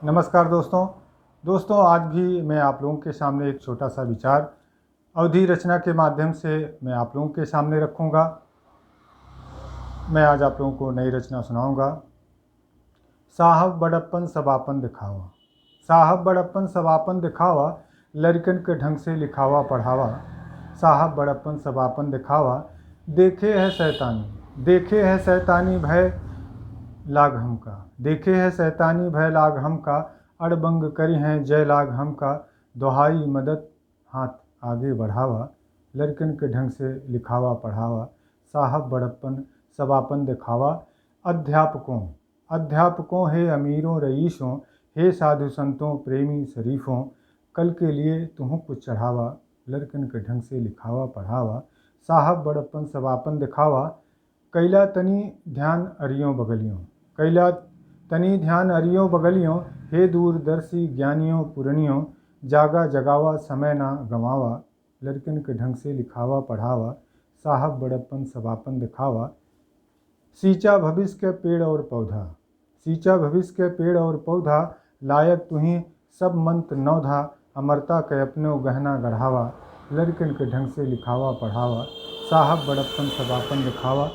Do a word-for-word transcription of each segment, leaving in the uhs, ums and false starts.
नमस्कार दोस्तों। दोस्तों, आज भी मैं आप लोगों के सामने एक छोटा सा विचार अवधी रचना के माध्यम से मैं आप लोगों के सामने रखूँगा। मैं आज आप लोगों को नई रचना सुनाऊँगा। साहब बड़प्पन सब आपन दिखावा। साहब बड़प्पन सब आपन दिखावा, लड़कन के ढंग से लिखावा पढ़ावा। साहब बड़प्पन सब आपन दिखावा, देखे है शैतानी, देखे है शैतानी भय लाग हमका, देखे है शैतानी भय लाग हमका, अड़बंग करिहैं जय लाग हमका, दोहाई मदद हाथ आगे बढ़ावा, लड़कन के ढंग से लिखावा पढ़ावा, साहब बड़प्पन सब आपन दिखावा। अध्यापकों, अध्यापकों, हे अमीरों रईसों, हे साधु संतों प्रेमी शरीफों, कल के लिए तुहूँ कुछ चढ़ावा, लड़कन के ढंग से लिखावा पढ़ावा, साहब बड़प्पन सब आपन दिखावा। कैला तनी ध्यान अरियों बगलियों, कैला तनी ध्यान अरियों बगलियों, हे दूरदर्शी ज्ञानियों पुरनियों, जागा जगावा समय ना गंवावा, लड़कन के ढंग से लिखावा पढ़ावा, साहब बड़प्पन सब आपन दिखावा। सींचा भविष्य के पेड़ और पौधा, सींचा भविष्य के पेड़ और पौधा, लायक तुहीं सब मंत्र नौधा, अमरता के अपनो गहना गढ़ावा, लड़कन के ढंग से लिखावा पढ़ावा, साहब बड़प्पन सब आपन दिखावा।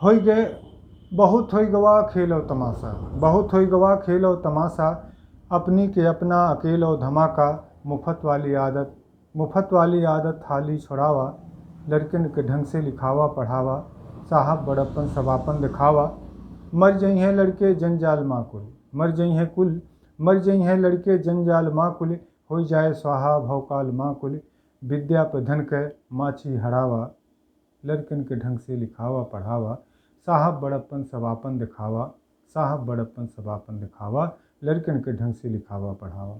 होई गए, बहुत होई गवा खेल और तमाशा, बहुत होई गवा खेल और तमाशा, अपनी के अपना अकेल और धमाका, मुफत वाली आदत, मुफत वाली आदत हाली छोड़ावा, लड़कन के ढंग से लिखावा पढ़ावा, साहब बड़प्पन सब आपन दिखावा। मर जइहैं लड़के जंजाल माँ कुल, मर जइहैं कुल, मर जइहैं लड़के जंजाल माँ कुल, होई जाए स्वाहा भौकाल माँ कुल, विद्या पे धन के माछी हड़ावा, लड़कन के ढंग से लिखावा पढ़ावा, साहब बड़प्पन सब आपन दिखावा, साहब बड़प्पन सब आपन दिखावा, लड़कन के ढंग से लिखावा पढ़ावा।